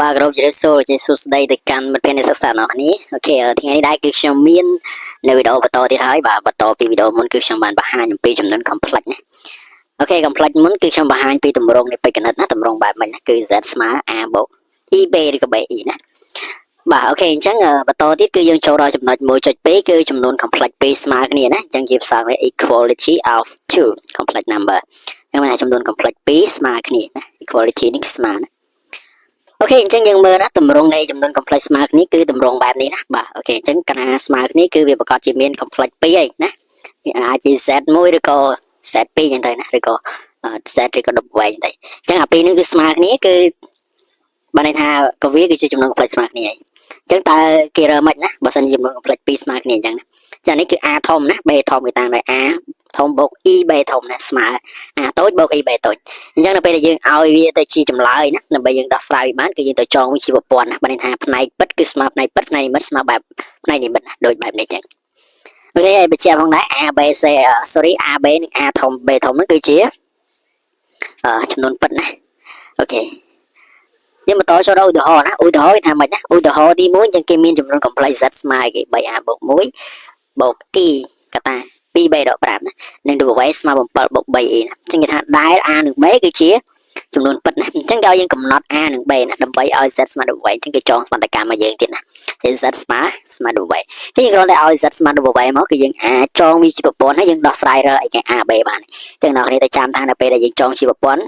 បាទគោរពជម្រាបសួរជាសួស្តីទៅកាន់មិត្តភ័ក្តិអ្នកសិក្សាទាំងអស់គ្នាOK ថ្ងៃនេះដែរគឺខ្ញុំមាននៅវីដេអូបន្តទៀតហើយបាទបន្តពីវីដេអូមុនគឺខ្ញុំបានបង្ហាញអំពីចំនួន complex ណាOK complex មុនគឺខ្ញុំបង្ហាញពីទម្រង់នៃបេក្ខនិតណាទម្រង់បែបម៉េចណាគឺ z ស្មើ a បូក ib ឬក៏ bi ណាបាទ OK អញ្ចឹងបន្តទៀតគឺយើងចូលដល់ចំណុច1.2គឺចំនួន complex 2ស្មើគ្នាណាអញ្ចឹងជាភាសាអង់គ្លេស equality of two complex number អញ្ចឹងមានថាចំនួន complex 2ស្មើគ្នាណា equality នេះស្មើណាOK អញ្ចឹងយើងមើលណាទម្រង់នៃចំនួន complex ស្មើគ្នាគឺទម្រង់បែបនេះណាបាទ OK អញ្ចឹងកាលណាស្មើគ្នាគឺវាប្រកាសជាមាន complex 2ហើយណាវាអាចជា z 1ឬក៏ z 2អញ្ចឹងទៅណាឬក៏ z ឬក៏ w អញ្ចឹងទៅអញ្ចឹងអាពីរនេះគឺស្មើគ្នាគឺបានន័យថាក៏វាគឺជាចំនួន complex ស្មើគ្នាហើយអញ្ចឹងតើគេរើមិនណាបើសិនជាចំនួន complex 2ស្មើគ្នាអញ្ចឹងណាចានេះគឺ a ធំណា b ធំគេតាំងដោយ a ធំបូក i b ធំណាស្មើ a តូចបូក i b តូចអញ្ចឹងនៅពេលដែលយើងឲ្យវាទៅជាចម្លើយណាដើម្បីយើងដោះស្រាយវាបានគឺយើងទៅចងវាជាប្រព័ន្ធណាបានន័យថាផ្នែកពិតគឺស្មើផ្នែកពិតផ្នែកនិមិត្តស្មើបែបផ្នែកនិមិត្តណាដូចបែបនេះចឹង OK ហើយបញ្ជាក់ផងដែរ A B C sorry A B និង A ធំ B ធំហ្នឹងគឺជាចំនួនពិតណាOK យើងបន្តចូលដល់ឧទាហរណ៍ណាឧទាហរណ៍គេថាម៉េចណាឧទាហរណ៍ទី1អញ្ចឹងគេមានចំនួន complex z ស្មើគេ 3a បូក1បូក i កតា 2b ដក5ណានិង w ស្មើ7បូក 3e ណាអញ្ចឹងគេថាដែល a និង b គឺជាចំនួនពិតណាអញ្ចឹងគេឲ្យយើងកំណត់ a និង b ណាដើម្បីឲ្យ z ស្មើ w អញ្ចឹងគេចងសមន្តកម្មមកយើងទៀតណា z ស្មើស្មើ w អញ្ចឹងយើងគ្រាន់តែឲ្យ z ស្មើ w មកគឺយើងអាចចងវាជាប្រព័ន្ធហើយយើងដោះស្រាយរើអីគេ a b បានអញ្ចឹងអ្នកនរទៅចាំថានៅពេលដែលយើងចងជាប្រព័ន្ធ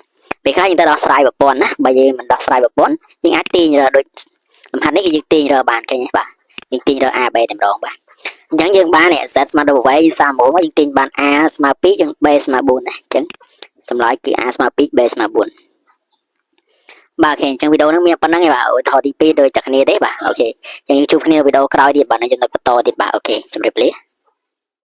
ពេលខ្លះយើងទៅដោះស្រាយប្រព័ន្ធណាបើយើងមិនដោះស្រាយប្រព័ន្ធយើងអាចទាញរើដូចលំហាត់នេះគឺយើងទាញរើបានឃើញទេបាទយើងទាញរើ a b តែម្ដងបាទអញ្ចឹងយើងបាននេះ z ស្មើ w យើងសាមមកយើងទាញបាន a ស្មើ2យើង b ស្មើ4ណាអញ្ចឹងចម្លើយគឺ a ស្មើ2 b ស្មើ4បាទ OK អញ្ចឹងវីដេអូហ្នឹងមានប៉ុណ្្នឹងឯងបាទឧទាហរណ៍ទី2ដូចតែគ្នាទេបាទ OK អញ្ចឹងយើងជួបគ្នានៅវីដេអូក្រោយទៀតបាទនៅចំណុចបន្តទៀតបាទ OK ជម្រាបលា។